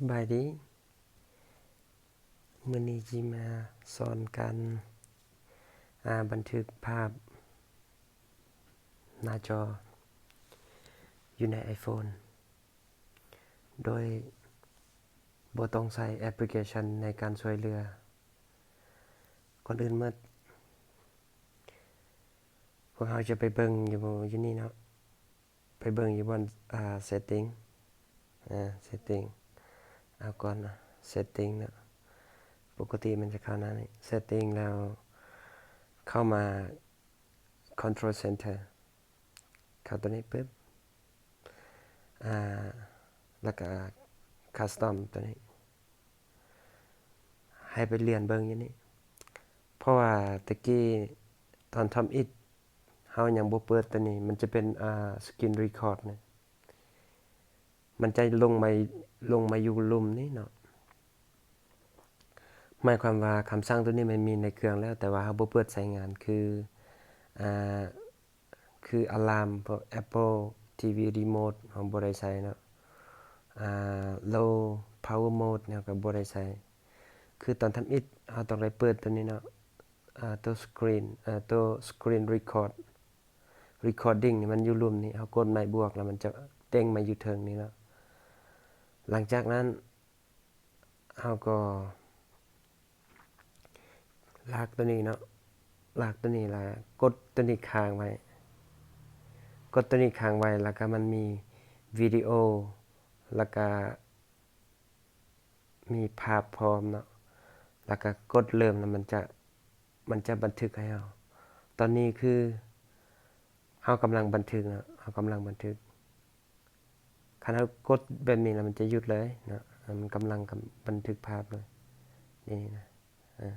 ສະບາຍດີ. ມື້ນີ້ຊິມາສອນການ ອ່າ ບັນທຶກພາບໜ້າຈໍຢູ່ໃນ iPhone ໂດຍບໍ່ຕ້ອງໃຊ້ແອັບພລິເຄຊັນໃນການຊ່ວຍເຫຼືອ. ກ່ອນອື່ນໝົດ ພວກເຮົາຈະໄປເບິ່ງຢູ່ ຢູ່ນີ້ເນາະ. ໄປເບິ່ງຢູ່ບ່ອນ ອ່າ ເຊັດຕິງ ອ່າ ເຊັດຕິງ ເອົາກ່ອນເນາະ ເຊັດຕິງເນາະ. ປົກກະຕິມັນຈະເຂົ້າໜ້ານີ້ ເຊັດຕິງ ແລ້ວເຂົ້າມາ Control Center ເຂົ້າຕົວນີ້ປຶບ ອ່າ ແລ້ວກະ Custom ຕົວນີ້. ໃຫ້ໄປລຽນເບິ່ງຢູ່ນີ້ ເພາະວ່າແຕ່ກີ້ຕອນທຳອິດເຮົາຍັງບໍ່ເປີດຕົວນີ້ ມັນຈະເປັນ ອ່າ Screen Record ນະ ມັນຈະລົງມາ ລົງມາຢູ່ລຸ່ມນີ້ເນາະ. ໝາຍຄວາມວ່າຄຳສັ່ງຕົວນີ້ມັນມີໃນເຄື່ອງແລ້ວ ແຕ່ວ່າເຮົາບໍ່ເປີດໃຊ້ງານ ຄື ອ່າ ຄື Alarm ພວກ Apple ທີວີ Remote ເຮົາບໍ່ໄດ້ໃຊ້ເນາະ. ອ່າ Low Power Mode ເຮົາກໍບໍ່ໄດ້ໃຊ້. ຄືຕອນທຳອິດເຮົາຕ້ອງໄດ້ເປີດຕົວນີ້ເນາະ ອ່າ ຕົວ Screen ເອີ ຕົວ Screen Record Recording ນີ້ມັນຢູ່ລຸ່ມນີ້ ເຮົາກົດໄມ້ບວກ ແລ້ວມັນຈະເຕ່ງມາຢູ່ເທິງນີ້ເນາະ. ຫຼັງຈາກນັ້ນ ເຮົາກໍລາກຕົວນີ້ເນາະ ລາກຕົວນີ້ ແລ້ວກົດຕົວນີ້ຄ້າງໄວ້ ກົດຕົວນີ້ຄ້າງໄວ້ ແລ້ວກໍມັນມີວິດີໂອ ແລ້ວກໍມີພາບພ້ອມເນາະ ແລ້ວກໍກົດເລີ່ມ ແລ້ວມັນຈະ ມັນຈະບັນທຶກໃຫ້ເຮົາ. ຕອນນີ້ຄືເຮົາກຳລັງບັນທຶກເນາະ ເຮົາກຳລັງບັນທຶກ. ຄັນເຮົາກົດແບບນີ້ແລ້ວມັນຈະຢຸດເລີຍເນາະ ມັນກຳລັງບັນທຶກພາບເລີຍ ນີ້ນະ. ເອີ